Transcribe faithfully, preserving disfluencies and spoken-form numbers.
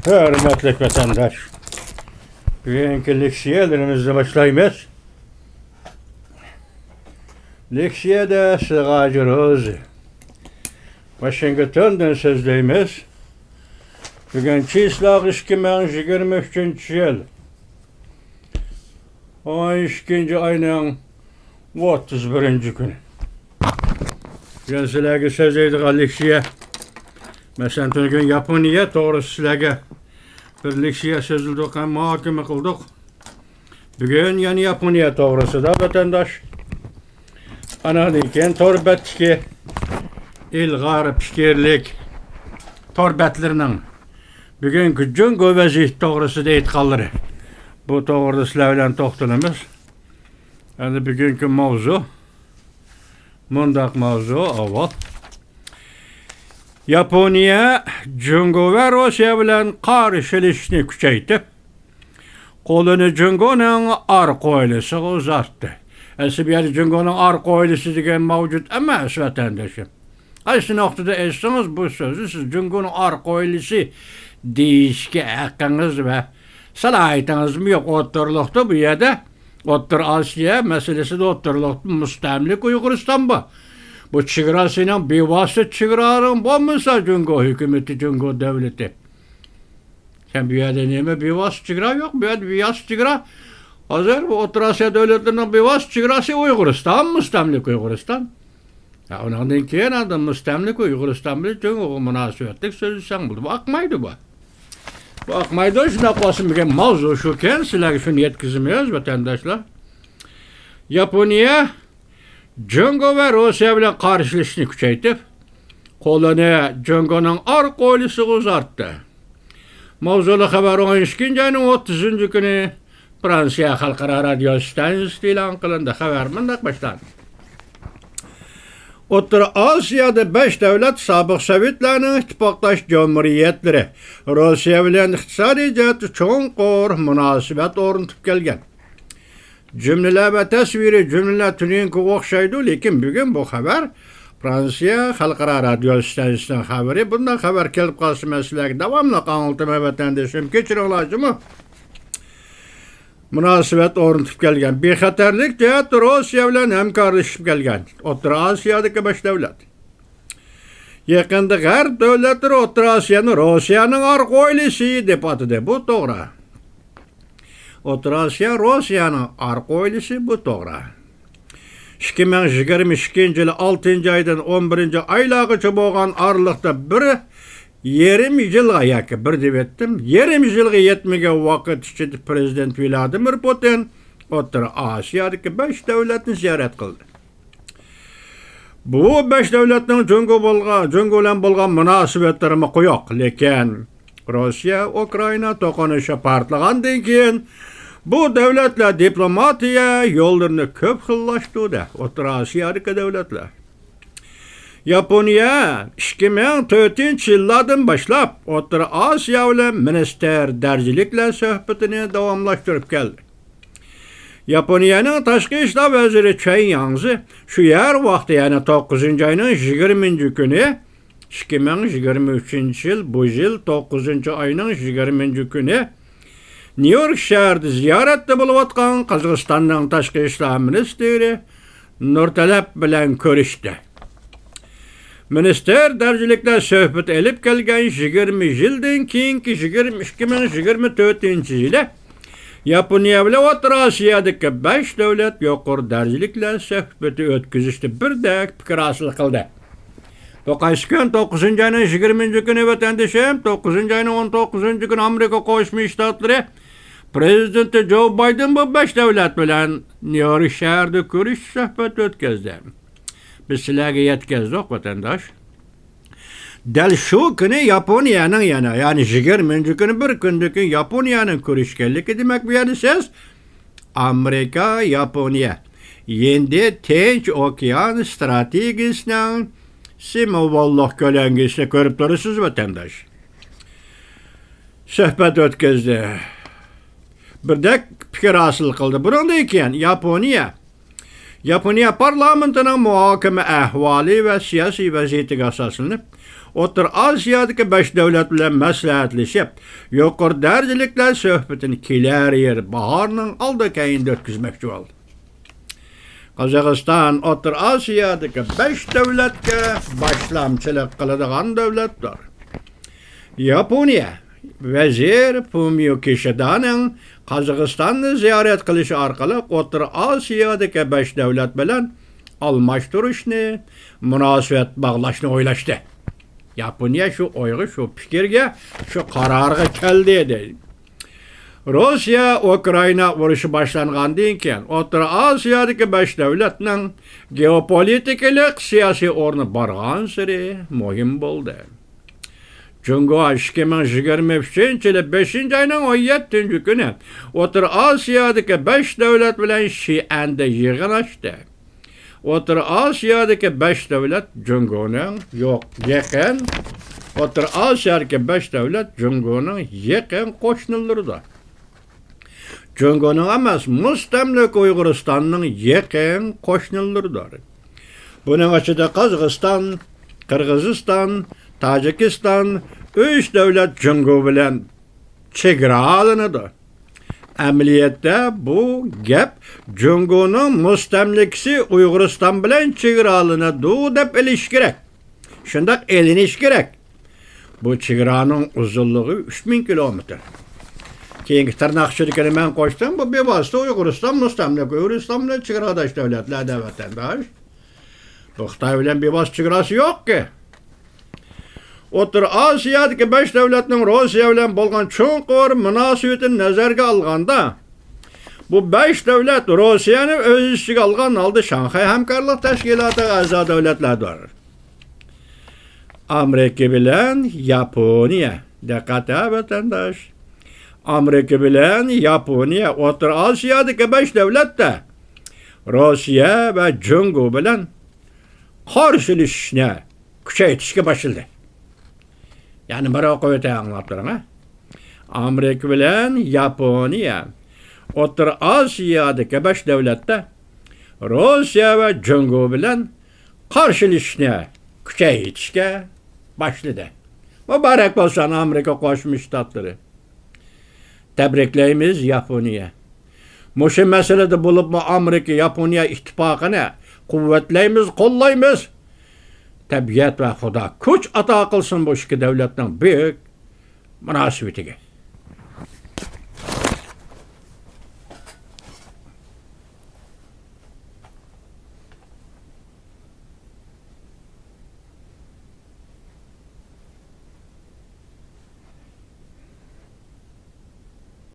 ھۆرمەتلىك ۋەتەنداش، بۈگۈنكى لېكسىيەلىرىمىزنى باشلايمىز. لېكسىيەدە سىلىغاجى روزى، ۋاشىنگتوندىن سۆزلەيمىز. بۈگۈن چىسلاغ ئىككى مىڭ يىگىرمە ئۈچىنچى يىل، ئون ئىككىنچى ئاينىڭ ئوتتۇز بىرىنچى كۈنى. بۈگۈن سىلەرگە سۆزلەيدىغان لېكسىيە، مەسىلەن، تۈنۈگۈن ياپونىيە توغرىسىدا سىلەرگە بىر لېكسىيە سۆزلىدۇق ھەم مۇھاكىمە قىلدۇق. بۈگۈن يەنە ياپونىيە توغرىسىدا، ۋەتەنداش. ئاناندىن كېيىن تور بەتتىكى ئىلغار پىكىرلىك تور بەتلىرىنىڭ بۈگۈنكى جۇڭگو ۋەزىيىتى توغرىسىدا ئېيتقانلىرى. بۇ توغرىدا سىلەر بىلەن توختىلىمىز. ئەمدى بۈگۈنكى ماۋزۇ، مۇنداق ماۋزۇ ئاۋۋال. ياپونىيە جۇڭگو ۋە روسىيە بىلەن قارشىلىشىشنى كۈچەيتىپ، قولىنى جۇڭگونىڭ ئارقا ھويلىسىغا ئۇزارتتى. ئەسلى بۇ يەردە جۇڭگونىڭ ئارقا ھويلىسى دېگەن مەۋجۇت ئەمەس، ۋەتەندىشىم. قايسى نۇقتىدا ئېيتسىڭىز، بۇ سۆزنى سىز جۇڭگونىڭ ئارقا ھويلىسى دېيىشكە ھەققىڭىز ۋە سالاھىيىتىڭىزمۇ يوق. ئوتتۇرىلىقتا بۇ يەردە، ئوتتۇرا ئاسىيا مەسىلىسىدە ئوتتۇرىلىقتا مۇستەملىكە ئۇيغۇرىستان بار. بۇ چېگرا سېنىڭ بىۋاسىتە چېگرالىرىڭ بولمىسا، جۇڭگو ھۆكۈمىتى، جۇڭگو دۆلىتى. سەن بۇ يەردە نېمە بىۋاسىتە چېگرا يوق؟ بۇ يەردە بىۋاسىتە چېگرا، ھازىر بۇ ئوتتۇرا ئاسىيا دۆلەتلىرىنىڭ بىۋاسىتە چېگراسى ئۇيغۇرىستان، مۇستەملىكە ئۇيغۇرىستان. ھە، ئۇنىڭدىن كېيىن ئاندىن مۇستەملىكە ئۇيغۇرىستان بىلەن جۇڭگوغا مۇناسىۋەتلىك سۆزلىسەڭ بولىدۇ. بۇ ئاقمايدۇ بۇ. بۇ ئاقمايدۇ، شۇنداق بولسا بۈگۈن ماۋزۇ شۇكەن، سىلەرگە شۇنى يەتكۈزىمىز، ۋەتەنداشلار. ياپونىيە جۇڭگو ۋە روسىيە بىلەن قارشىلىشىشنى كۈچەيتىپ، قولىنى جۇڭگونىڭ ئارقا ھويلىسىغا ئۇزارتتى. ماۋزۇلۇق خەۋەر ئون ئىككىنچى ئاينىڭ ئوتتۇزىنچى كۈنى فرانسىيە خەلقئارا رادىيو ئىستانسىسىدا ئېلان قىلىندى. خەۋەر مۇنداق باشلاندى. ئوتتۇرا ئاسىيادا بەش دۆلەت سابىق سوۋېتلارنىڭ ئىتتىپاقداش جۇمھۇرىيەتلىرى روسىيە بىلەن ئىقتىسادىي جەھەتتە چوڭقۇر مۇناسىۋەت ئورنىتىپ كەلگەن. جۈملىلەر ۋە تەسۋىرىي جۈملىلەر تۈنۈگۈنكىگە ئوخشايدۇ، لېكىن بۈگۈن بۇ خەۋەر فرانسىيە خەلقئارا رادىيو ئىستانسىسىنىڭ خەۋىرى. بۇنداق خەۋەر كېلىپ قالسا، مەن سىلەرگە داۋاملىق ئاڭلىتىمەن، ۋەتەندىشىم، كەچۈرۈڭلار جۇمۇ. مۇناسىۋەت ئورنىتىپ كەلگەن. بىخەتەرلىك جەھەتتە روسىيە بىلەن ھەمكارلىشىپ كەلگەن ئوتتۇرا ئاسىيادىكى بەش دۆلەت. يېقىندا غەرب دۆلەتلىرى ئوتتۇرا ئاسىيانى روسىيەنىڭ ئارقا ھويلىسى دەپ ئاتىدى. بۇ توغرا. ئوتتۇرا ئاسىيا روسىيەنىڭ ئارقا ھويلىسى، بۇ توغرا. ئىككى مىڭ يىگىرمە ئىككىنچى يىل ئالتىنچى ئايدىن ئون بىرىنچى ئايلارغىچە بولغان ئارىلىقتا بىر يېرىم يىلغا ياكى بىر دېۋەتتىم، يېرىم يىلغا يەتمىگەن ۋاقىت ئىچىدە پرېزىدېنت ۋلادىمىر پۇتىن ئوتتۇرا ئاسىيادىكى بەش دۆلەتنى زىيارەت قىلدى. بۇ بەش دۆلەتنىڭ جۇڭگو بولغان، جۇڭگو بىلەن بولغان مۇناسىۋەتلىرىمۇ قويۇق، لېكىن روسىيە ئۇكرائىنا توقۇنۇشى پارتلىغاندىن كېيىن بۇ دۆلەتلەر دىپلوماتىيە يوللىرىنى كۆپ خىللاشتۇردى. ئوتتۇرا ئاسىيادىكى دۆلەتلەر. ياپونىيە ئىككى مىڭ تۆتىنچى يىللاردىن باشلاپ ئوتتۇرا ئاسىيا بىلەن مىنىستىر دەرىجىلىكلەر سۆھبىتىنى داۋاملاشتۇرۇپ كەلدى. ياپونىيەنىڭ تاشقى ئىشلار ۋەزىرى چېن ياڭزى شۇ يەر ۋاقتى، يەنى توققۇزىنچى ئاينىڭ يىگىرمىنچى كۈنى، ئىككى مىڭ يىگىرمە ئۈچىنچى يىل، بۇ يىل توققۇزىنچى ئاينىڭ يىگىرمىنچى كۈنى نيۇ يورك شەھىرىدە زىيارەتتە بولۇۋاتقان قازاقىستاننىڭ تاشقى ئىشلار مىنىستىرى نۇرتەلەپ بىلەن كۆرۈشتى. مىنىستىر دەرىجىلىكلەر سۆھبىتى ئېلىپ كەلگەن يىگىرمە يىلدىن كېيىنكى يىگىرمە، ئىككى مىڭ يىگىرمە تۆتىنچى يىلى ياپونىيە بىلەن ئوتتۇرا ئاسىيادىكى بەش دۆلەت يۇقىرى دەرىجىلىكلەر سۆھبىتى ئۆتكۈزۈشتە بىردەك پىكىر ھاسىل قىلدى. بۇ قايسى كۈن؟ توققۇزىنچى ئاينىڭ يىگىرمىنچى كۈنى، ۋەتەندىشىم، توققۇزىنچى ئاينىڭ ئون توققۇزىنچى كۈنى ئامېرىكا قوشما شتاتلىرى پرېزىدېنتى جو بايدېن بۇ بەش دۆلەت بىلەن نيۇ يورك شەھىرىدە كۆرۈشۈپ سۆھبەت ئۆتكۈزدى. بىز سىلەرگە يەتكۈزدۇق، ۋەتەنداش. دەل شۇ كۈنى ياپونىيەنىڭ يەنە، يەنى يىگىرمىنچى كۈنى بىر كۈندىن كېيىن ياپونىيەنىڭ كۆرۈشكەنلىكى، دېمەك، بۇ يەردە سىز ئامېرىكا، ياپونىيە، ھىندى، تىنچ ئوكيان ستراتېگىيىسىنىڭ سىمۋوللۇق كۆلەڭگىسىنى كۆرۈپ تۇرىسىز، ۋەتەنداش. سۆھبەت ئۆتكۈزدى. بىردەك پىكىر ھاسىل قىلدى. بۇنىڭدىن كېيىن ياپونىيە، ياپونىيە پارلامېنتىنىڭ مۇھاكىمە ئەھۋالى ۋە سىياسىي ۋەزىيىتىگە ئاساسلىنىپ، ئوتتۇرا ئاسىيادىكى بەش دۆلەت بىلەن مەسلىھەتلىشىپ، يۇقىرى دەرىجىلىكلەر سۆھبىتىنى كېلەر يىل باھارنىڭ ئالدى كەينىدە ئۆتكۈزمەكچى بولدى. قازاقىستان ئوتتۇرا ئاسىيادىكى بەش دۆلەتكە باشلامچىلىق قىلىدىغان دۆلەتتۇر. ياپونىيە ۋەزىر فۇمىيو كىشىدانىڭ قازاقىستاننى زىيارەت قىلىشى ئارقىلىق ئوتتۇرا ئاسىيادىكى بەش دۆلەت بىلەن ئالماشتۇرۇشنى، مۇناسىۋەت باغلاشنى ئويلاشتى. ياپونىيە شۇ ئويغا، شۇ پىكىرگە، شۇ قارارغا كەلدى، دەيدۇ. روسىيە ئۇكرائىنا ئۇرۇشى باشلانغاندىن كېيىن، ئوتتۇرا ئاسىيادىكى بەش دۆلەتنىڭ گېئوپولىتىكىلىق سىياسىي ئورنى بارغانسېرى مۇھىم بولدى. جۇڭگو ئىككى مىڭ يىگىرمە ئۈچىنچى يىلى بەشىنچى ئاينىڭ ئون يەتتىنچى كۈنى ئوتتۇرا ئاسىيادىكى بەش دۆلەت بىلەن شىئەندە يىغىن ئاچتى. ئوتتۇرا ئاسىيادىكى بەش دۆلەت جۇڭگونىڭ يوق، يېقىن، ئوتتۇرا ئاسىيادىكى بەش دۆلەت جۇڭگونىڭ يېقىن قوشنىلىرىدۇر. جۇڭگونىڭ ئەمەس، مۇستەملىكە ئۇيغۇرىستاننىڭ يېقىن قوشنىلىرىدۇر. بۇنىڭ ئىچىدە قازاقىستان، قىرغىزىستان، تاجىكىستان، ئۈچ دۆلەت جۇڭگو بىلەن چېگرالىنىدۇ. ئەمەلىيەتتە بۇ گەپ جۇڭگونىڭ مۇستەملىكىسى ئۇيغۇرىستان بىلەن چېگرالىنىدۇ دەپ ئېلىش كېرەك. شۇنداق ئېلىنىش كېرەك. بۇ چېگرانىڭ ئۇزۇنلۇقى ئۈچ مىڭ كىلومېتىر. كېيىنكى تىرناق ئىچىدىكىنى مەن قوشسام، بۇ بىۋاسىتە ئۇيغۇرىستان مۇستەملىكە، ئۇيغۇرىستان بىلەن چېگراداش دۆلەتلەر دە ۋەتەنداش. بۇ خىتاي بىلەن بىۋاسىتە چېگراسى يوقكى. ئوتتۇرا ئاسىيادىكى بەش دۆلەتنىڭ روسىيە بىلەن بولغان چوڭقۇر مۇناسىۋىتىنى نەزەرگە ئالغاندا، بۇ بەش دۆلەت روسىيەنى ئۆز ئىچىگە ئالغان ھالدا شاڭخەي ھەمكارلىق تەشكىلاتىغا ئەزا دۆلەتلەردۇر. ئامېرىكا بىلەن ياپونىيە. دىققەت ھە، ۋەتەنداش! ئامېرىكا بىلەن ياپونىيە ئوتتۇرا ئاسىيادىكى بەش دۆلەتتە روسىيە ۋە جۇڭگو بىلەن قارشىلىشىشنى كۈچەيتىشكە باشلىدى. يەنى بىر ئوقۇۋېتەي، ئاڭلاپ تۇرۇڭ، ھە. ئامېرىكا بىلەن ياپونىيە ئوتتۇرا ئاسىيادىكى بەش دۆلەتتە روسىيە ۋە جۇڭگو بىلەن قارشىلىشىشنى كۈچەيتىشكە باشلىدى. مۇبارەك بولسۇن، ئامېرىكا قوشما شتاتلىرى! تەبرىكلەيمىز ياپونىيە. مۇشۇ مەسىلىدە بولۇپمۇ ئامېرىكا ياپونىيە ئىتتىپاقىنى قۇۋۋەتلەيمىز، قوللايمىز. تەبىئەت ۋە خۇدا كۈچ ئاتا قىلسۇن بۇ ئىككى دۆلەتنىڭ بۈيۈك مۇناسىۋىتىگە.